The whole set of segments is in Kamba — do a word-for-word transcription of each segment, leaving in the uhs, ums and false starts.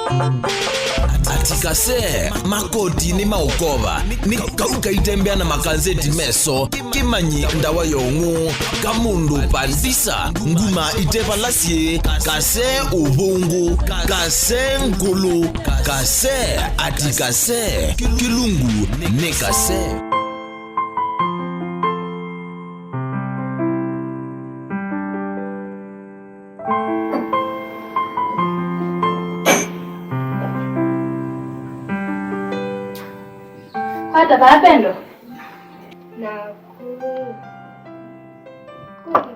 Ati kase, makoti nĩ maũkova, nĩ kau kaitembea na makanzeti meso, kĩmanyi ndawa ya ũng'ũ, kamũndũ pandisa, nguma ite vala syĩ, kase ũvũngũ, kase ngũlũ, kase, ati kase, kĩlungu nĩ kase. Kwata vaa Pendo. Na ku-, ku-,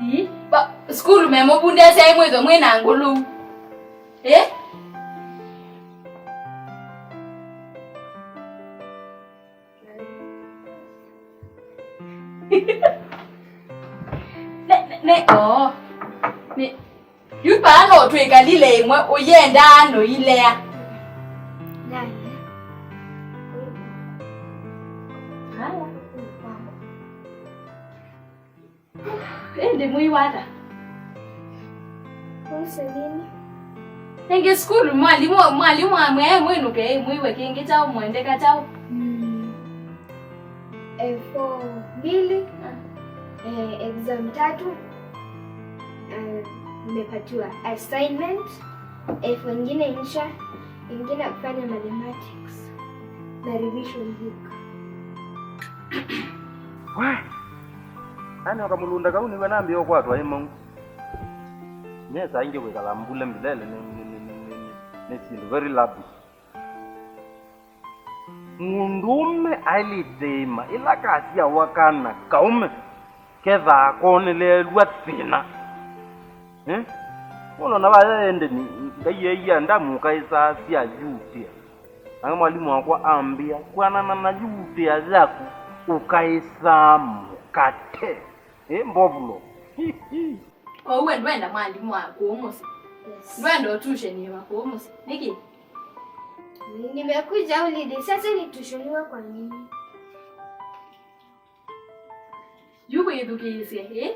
Ii, ba, sukulu memũvundĩasya mwĩthwe mwĩ na ngũlũ. Ĩ? Ne, ne, ne, oo. Nĩ, yu paa no twĩkalile ĩmwe ũyenda no ilea. Nani? Haya. Ĩndĩ mwĩwata. Kuhusu nini? Ĩngĩ sukulu, mwalimũ, mwalimũ amwĩa mwĩnũke, mwĩwe kĩngĩ kyaũ, mwendeka kyaũ? Mm. F four mbili, eh, exam tatu, eh, nimepatiwa assignment, F four ingine insha, ingine kufanya mathematics na revision book. Why? Yaani o kamũlũnda kau nĩw'o nambĩĩa ũkwatwa ĩ mau. Nesa ingĩ kwĩkala mbule mbilele nĩ, nĩ, nĩ, nĩ, nĩ, nĩ syĩndũ very lovely. Mũndũũme aĩlĩte ĩma ĩla kasyawa kana kaũme kethaa koneleelw'a thĩna. Eh? Ũnona vaya Endeni, Ngai eie Andamu ũkaĩsaa sya yuutĩa. Nake mwalimũ wakwa ambĩa, kwanana na yuutĩa yaku, ũkaĩsaa mũkate. Ĩ, mbovulo. Hi, hi. Kwoou we ndwenda mwalimũ wa kũũ mũsyĩ? Yes. Ndwenda ũtushenie wa kũũ mũsyĩ? Nĩkĩ? Ni-, nimekuja holiday, sasa nitushoniwe kwa nini? Yu wĩthukĩĩsye, ĩ?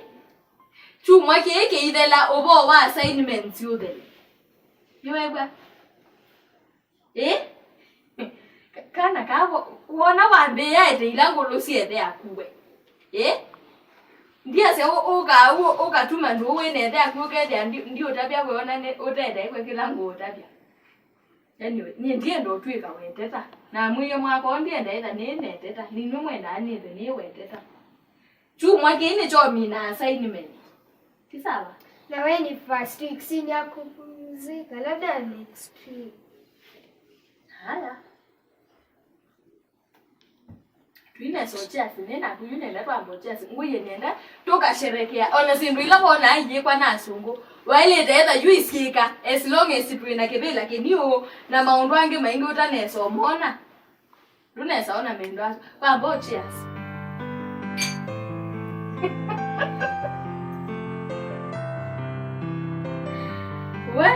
Kyumwa kĩĩ kĩithela, ũvoo wa assignments ũthele. Nĩwew'a? Ĩ? Ka-, kana kaa wo-, wona wambĩĩa ete ila ngũlũ syethe akuwe. Ĩ? Ndiasya ũ-, ũka-, ũ-, ũkatuma ndũũ wĩ nethe aku ũkethĩa ndi-, ndiũtavya we ona nĩ-, ũtetaĩwe kĩla ngũũtavya. Anyway, nyie ndienda ũtw'ĩka weteta. Namwĩie mwaka ũũ ndienda ĩtha nĩĩ neteta. Ninyw'ĩ mwendaa nĩthwe nĩĩ weteta. Kyumwa kĩĩ nĩkyomina assignment. Ti sawa? Na we ni first week, si ni ya kupumzika, labda next week. Haya. Twinesa ũkyasi, nĩ naku yu nenda twamba ũkyasi. Ngũie nenda tũkasherekea. Ona syĩndũ ila wonaa iyĩkwa na asũngũ. Waĩlĩte etha yu isyĩka, as long as twĩ na kĩvĩla kĩniũ, na maũndũ angĩ maingĩ ũtanesa ũmona. Ndũnesa ona mendo asu. Vambo, cheers. We.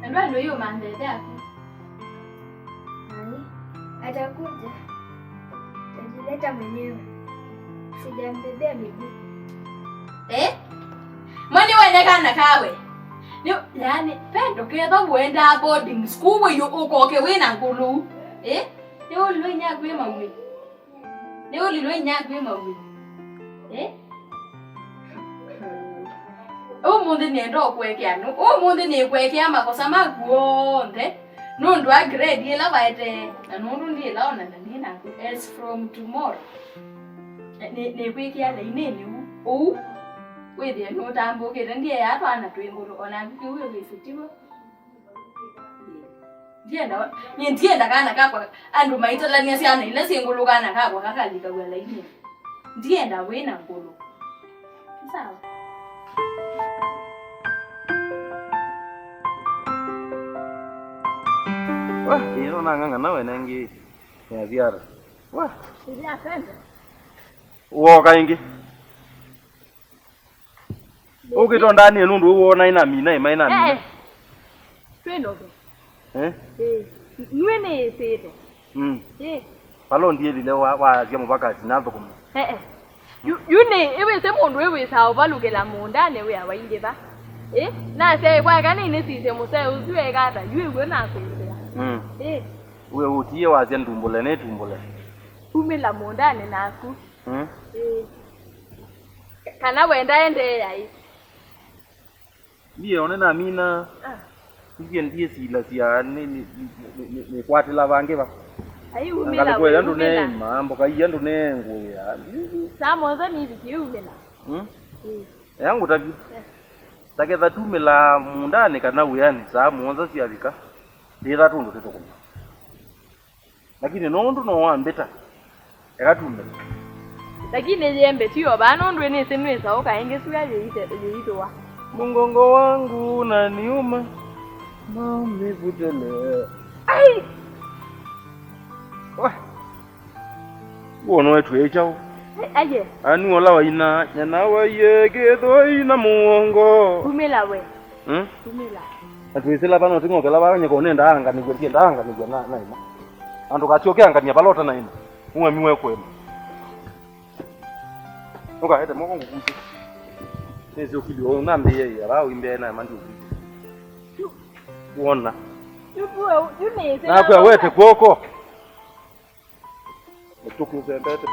Andũ andũ yu mandete aku. Ai, atakuja. Atajileta mwenyewe. Sijambebea miguu. Eh? Mani wene kana kawe. Ni, yani, Pendo ketha wenda boarding school we yu ũkoke wĩ na ngũlũ. Eh? Ni ũlilwe inya kwĩ maui. Ni ũlilwe inya kwĩ maui. Eh? Ũmũnthĩ nĩenda ũkũekea nũ. Ũmũnthĩ nĩkũekea makosa maku onthe. Nũndũ wa grade ĩla waetee, na nũndũ ndĩla ona na nĩ naku. As from tomorrow, nĩ, nĩkwĩkĩa lainĩnĩ ũu. Ũu, wĩthĩe nũtambũkĩte, ndieaa twana twĩ ngũlũ, o naku kĩu wĩwĩsĩ tiw'o. Ndienda, nyie ndienda kana kakwa, andũ maitalania syana ila syĩ ngũlũ kana kakwa kakalikaw'a lainĩnĩ. Ndienda wĩ na ngũlũ. Sawa. Wa, ĩno nang'ang'ana we nengĩ ya thiara. Wa. Ndio, asante. Woka ĩngĩ. Ũkĩtonda niĩ nũndũ ũwona ĩna mina, ĩma ĩna mina. Eh. Twĩ ndoke. Eh? Eh. Nue nĩ ĩsĩte. Mm. Ĩ. Vala ũndiĩlile wa-, waasya mũvakasi nathũkũme. Ee. Yu, yu nĩ, ĩwĩsĩ mũndũ ĩwĩsaa ũvalũkĩla mũũndanĩ wĩa waingĩva. Ĩ? Nasya ĩkwaka nĩnĩsisye mũsee ũsu eka ata, yu ĩw'o nakwĩsĩa. Mm. Ĩ. We ũtie wasya ndumbũle, nĩ tumbũle. Umĩla mũũndanĩ naku. Mm. Ĩ. Kana wenda endeea ĩ? Ndiye one namina. Ah. Ndiye, ndiye silasya nĩ, nĩ, nĩkwatĩla vangĩ va. Ai, umĩla. Ngalĩko ĩla we, ndũneema, mboka iya ndũneengũĩa. Saa mũonza nĩvikie umĩla. Mm? Ĩ. Ea ngũtavye. Eh. Taketha tumĩla mũũndanĩ kana wĩanĩ saa mũonza syavika. Yĩtha tũndũ tĩtũkũma. Lakini nũndũ no wambĩta, eka tumĩle. Lakini yembe tiyo vaa nũndũ nĩsĩ nwĩsa ũka ĩngĩ sua yĩithũa. Mgongo wangu unaniuma, maumivu tele. Ai! Wa. Uono wetu e chao. Aye. Anu ola waina, nyana waye kĩthoi na mũongo. Kumĩla we. Hmm? Kumĩla. Atwĩsĩla vano ting'okela vaa nyeko nenda anganĩw'a, ndienda anganĩw'a na, na ĩma. Andũ katioke angania valota na ĩma. Umwe miwe kwema. Nũkaete moko ngũkusi. Nĩsĩ ũkili ũyũ nambĩĩe ya vaa imbee na ĩma ndiũkili. Kuona. Nakwĩa wete kw'oko. Mĩtũkĩ ũsembete.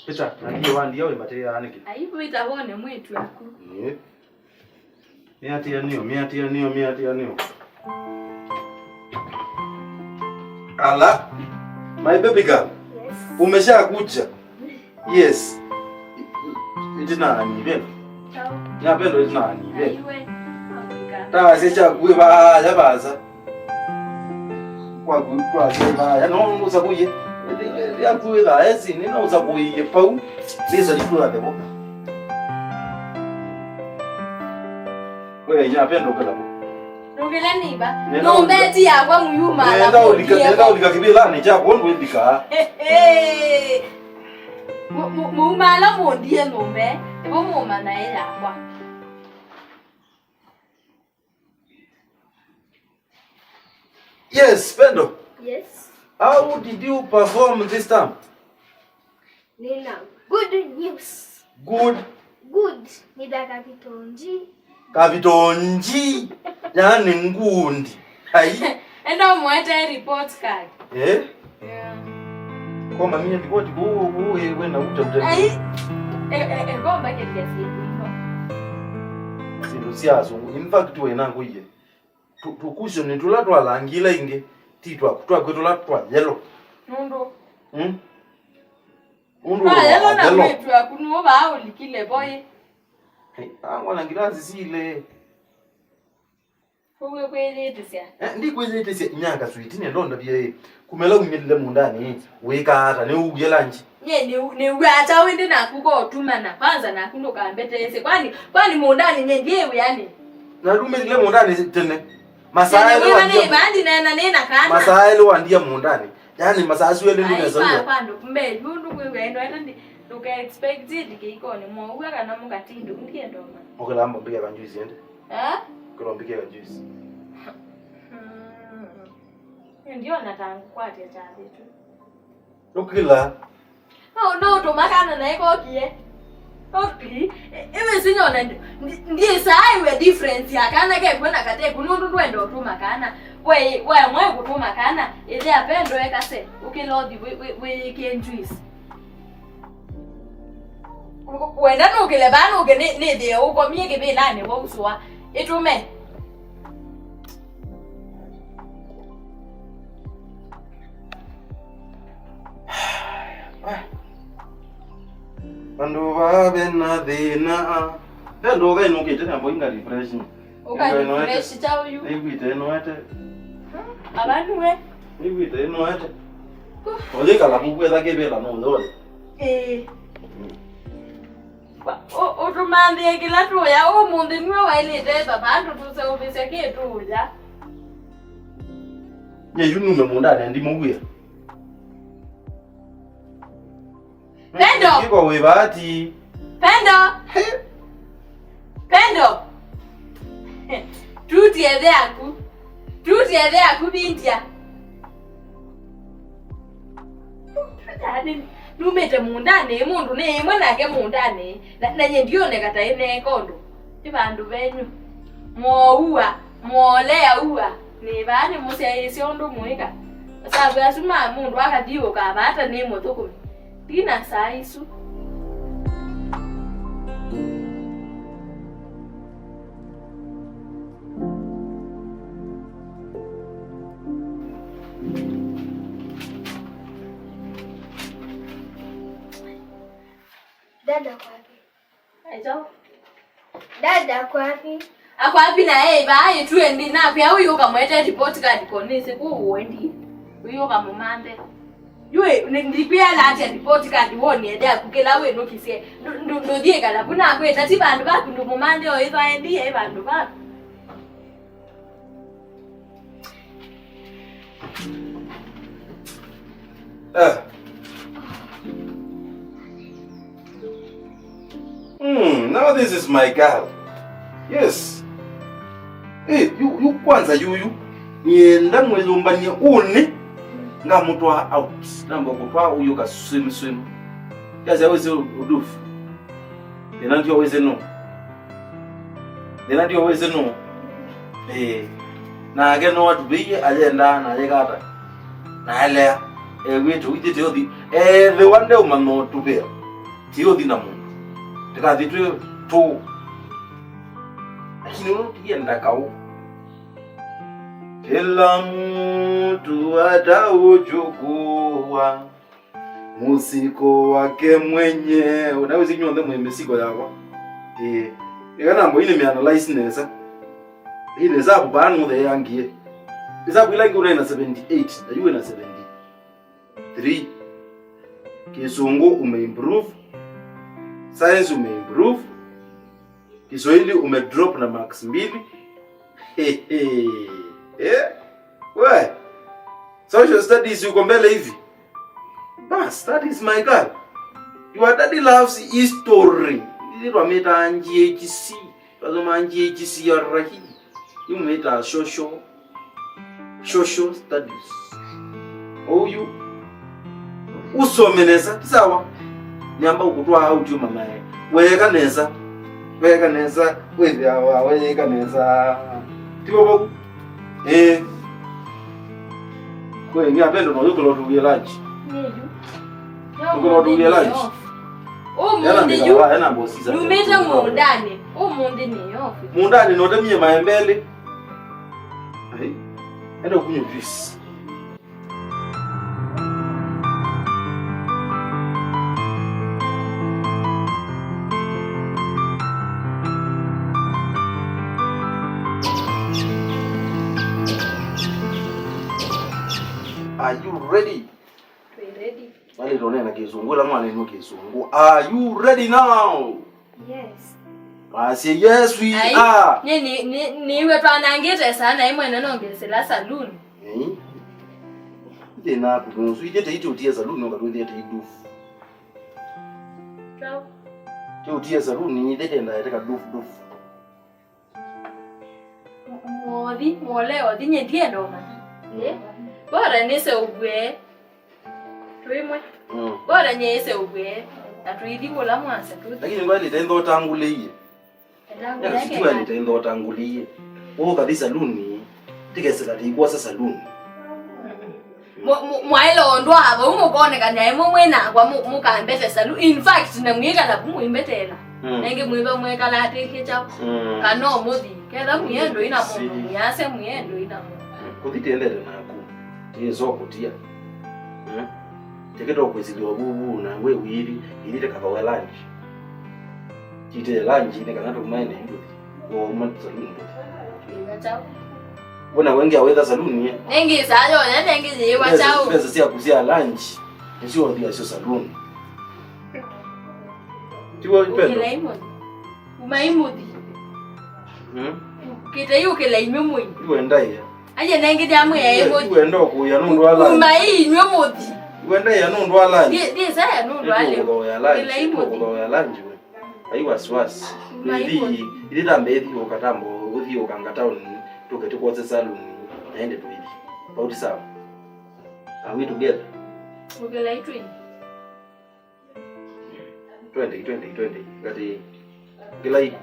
Peter, na ndiye wandia wĩmbatĩĩaa nĩkĩ? Ai, wĩta wone mwĩĩtu aku. Ĩĩ. Mĩatĩanĩo, mĩatĩanĩo, mĩatĩanĩo. Ala, my baby girl. Yes. Umeshakuja? Yes. Itina nipendo. Sawa. Napendo itina nipe. Aiwe. Afrika. Tawa secha kuwe ba ya baza. Kwa ku-, kwa se ba ya no no sakuye. Ya kuwe la esi ni no sakuye pau. Sisa dikula de boka. Wewe nya pendo kala. Ndũkĩle nĩva. Nenda ũlika. Nũmbeti yakwa mũyuma. Nenda ũlika, nenda ũlika kĩvĩlanĩ kyakwa ũndũ ĩlika. Mũuma ala mũndie nũme, nĩvo mũũma naĩ yakwa. Yes, Pendo. Yes. How did you perform this time? Nina good news. Good. Good. Nina capital G. Capital G. Yani ngundi. Ai. Enda umwete report card. Eh? Yeah. Koma mie report ku ku we na uta uta. Ai. E e e komba ke ya siku ino. Sindu sya azungu. In fact we na kuye. Tu-, tukushoni tũla twa langi ila ingĩ, ti twaku, twaku tũla twa yellow. Nũndũ? Mm? Ũndũ twa yellow Na Hello. Mwĩĩtu waku nũũ vaa ũlikile voi? Hey, angwa na ngilasi sile. Kwoou kwĩyĩtĩsya. Eh, ndikwĩyĩtĩsya, inyaka switi, nĩ ndondavye ĩ. Kumela umĩlile mũũndanĩ, wĩkaa ata? Nĩũwie lunch? Nye nĩ, nĩw'a ata wĩndĩ naku ko ũtumana? Kwanza naku ndũkambeteesye. Kwani, kwani mũũndanĩ nye ndiĩ wĩanĩ? Na ndumĩlile mũũndanĩ tene. Masaa elĩ wandia. Nĩ vandi nena nĩ na kana. Masaa elĩ wandia mũũndanĩ. Yaani masaa asu elĩ ndũnesa wĩa. Kwa ndo kumbe nundu kwĩ wendo ata ndi ndũka expect ndikĩikone mwaua kana mũkatindo ndiendoma. Okela mbo mbike ka juice ende. Eh? Kero mbike ka juice. Mm. Ndiona tangu kwate chande tu. Ukila. No, no, tũmakana naĩ kokie. Kokie. Iwe sinyona ndi, ndi saa iwe difference ya kana ke kwena kateku nundu ndwenda ũtũma kana. We, we mwe kũtũma kana. Ile apendo ekase. Ukila othi we, we, we ke juice. Wenda nũkĩle vaa nũke nĩ, nĩthĩe ũkomie kĩvĩlanĩ wa ũsũa. Ĩtũme. Vandũ vaa vena thĩna. Ve ndũka ĩnũkĩte na mboinga refresh. Ũka refresh kyaũ yu? Nĩw'ĩte ĩnoete. Ava nue. Nĩw'ĩte ĩnoete. Ũyĩkala kukwetha kĩvĩla nũyole. Ĩĩ. Wa-, ũ-, ũtũmanthĩe kĩla tũya, ũmũnthĩ nue waĩlĩte vava andũ tũseũvĩsya kĩ tũya. Nye yu nume mũũndanĩ ndimũw'ĩa. Pendo! Kiko wĩ vati. Pendo! He. Pendo! Tuti ethe aku. Tuti ethe aku vindia. Yaani, numĩte mũũndanĩ, mũndũ nĩ ĩmwe nake mũũndanĩ. Na, na nye ndioneka ta ĩneeka ũndũ. Ti vandũ venyu. Mwoua, mwolea ua. Nĩ vaa nĩmũsyaĩĩsye ũndũ mũĩka. Masavu asu ma mũndũ akathiũũka vata nĩ mũthũkũmi. Ndina saa isu. Dada kwapi? Aitau. Dada kwapi? Akwapi na yeye vaa ĩtue ndi nakwĩa ũyũ ũkamwete report card konĩsĩ kũ ũendi. Ũyũ ũkamũmanthe. Yũĩ, ndikwĩa late report card woni ende aku kĩla wĩnũkisye. Ndũthiĩ kalavu nakwĩta ti vandũ vaku ndũmũmanthe o ĩtha endi e vandũ vaku. Ah. Mm, now this is my girl. Yes. Eh, yu, yu kwanza yuyu. Nienda mwĩyũmbanie ũnĩ. Ngamũtwaa out. Namba kũtwaa ũyũ ka swim swim. Yasya wĩsĩ ũdufu. Thĩna ndio wĩsĩ nũ. Thĩna ndio wĩsĩ nũ. Ĩĩ. Nake no atuvĩie ayendaa na ayĩkata. Na alea. Ew'ĩte ũithi tĩũthi. Ethĩwa ndeũmanya ũtuvĩa. Tĩũthi na mũndũ. Tĩkathi twĩ tũũ. Lakini ũyũ tienda kaũ. Kila mtu ataujukua. Muziko wake mwenyewe. Nawĩsĩ inyw'onthe mwĩ mĩsiko yakwa. Ĩĩ. Ĩka nambo inĩ mĩanalyze nesa. Ĩĩ nesa vaa nũtheangie. Ĩsavu ĩla ĩngĩ ũnaĩ na seventy eight, na yu wĩ na seventy three. Kĩsũngũ umeimprove. Science umeimprove. Kiswahili umedrop na marks mbili. Hehe. Eh? We. Social studies uko mbele hivi. Bas, that is my girl. Your daddy loves history. Ili twamĩtaa G H C. Twasoma G H C ya rahi. Yu mwĩtaa social. Social studies. Ũu yu ũsome nesa, ti sawa? Nĩamba ũkũtwaa out ũmamae. Weeka nesa. Weeka nesa, wĩthĩawa weeka nesa. Tivo vau? Ĩĩ. Kwĩ nĩ apendo no yũkĩla ũtũwie lunch. Nĩyu. Ũkĩla ũtũwie lunch. Ũmũnthĩ yu. Ena mĩkawa, ena mbosi za. Numĩte mũũndanĩ. Ũmũnthĩ nĩ off. Mũũndanĩ no ũtemie maembe elĩ. Ai, enda ũkunywe juice. Are you ready? Twĩ ready. Valĩ tũneena kĩsũngũ, ĩla mwana ĩnũ kĩsũngũ. Are you ready now? Yes. Wasye yes we are. Nĩ nĩ nĩ nĩwe twanangĩte sana imwe na nongesela saloon. Ei. Ite na kunusu ite te ite utie saloon no katwithie te idufu. Chao. Te utie saloon ite tenda ite ka dufu dufu. Mwothi, mwole othi nye ndiye ndoma. Eh? Bora nĩse ũgwe. Twĩmwe. Mm. Bora nyĩĩse ũgwe. Na tũithi kũla mwasa tũthi. Lakini mbali tendo tanguliye. Sijua nitaenda utanguliye. Wewe kabisa saluni. Tikeseka tikuwa sasa saluni. Mwaĩle ũndũ ava u mũkonekana ĩmwe mwĩnakwa mũkambete salu. In fact na mwĩkala vu mwĩmbetela. Mm. Nenge mwĩva mwĩkala atĩkĩ kyaũ. Mm. Kana ũmũthi ketha mwĩendo ina mũndũ mwĩase mwĩendo ina mũndũ. Kuthi tiendete naku. Yesu akutia. Mm. Teke to kwĩsĩlĩwa vuvu na we wĩthi ithi tĩkathoe lunch. Tite lunch nĩ kana tũmaene nduthi. Wauma saluni nduthi. Wona wengi awetha saluni eh. Nengi sayo ya nengi yiwa chao. Pesa cia kusia lunch. Nĩsyo ũthi asyo saluni. Tiwa ipendo. Umaimuthi. Hmm? Kĩte yũkĩla inyuĩ mwĩ. Iwe ndaĩa. Aje nengĩ ndamwĩa ĩmwe. Iwe ndo kuya nũndũ ala. Uma inyuĩ mũthi. Iwe ndaĩa nũndũ ala. Ndĩsaya nũndũ ala. Kugoya la. Kũgoya la njiwe. Ai wasiwasi. Ithi ithi tambe ithi ukatamba uthi ukanga town tuke tukwose saluni. Naende tuithi. Pauti sawa. Are we together? Ukela itwini. Twende twende twende ngati ngilai.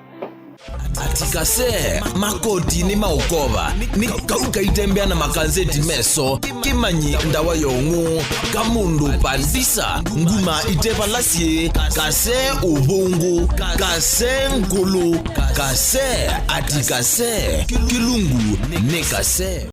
Ati kase makoti nĩ maũkova nĩ kau kaitembea na makanzeti meso kĩmanyi ndawa yong'ũ kamũndũ pandisa nguma itevalasye kase ũvũngũ kase ngũlũ kase ati kase kĩlungu nĩ kase.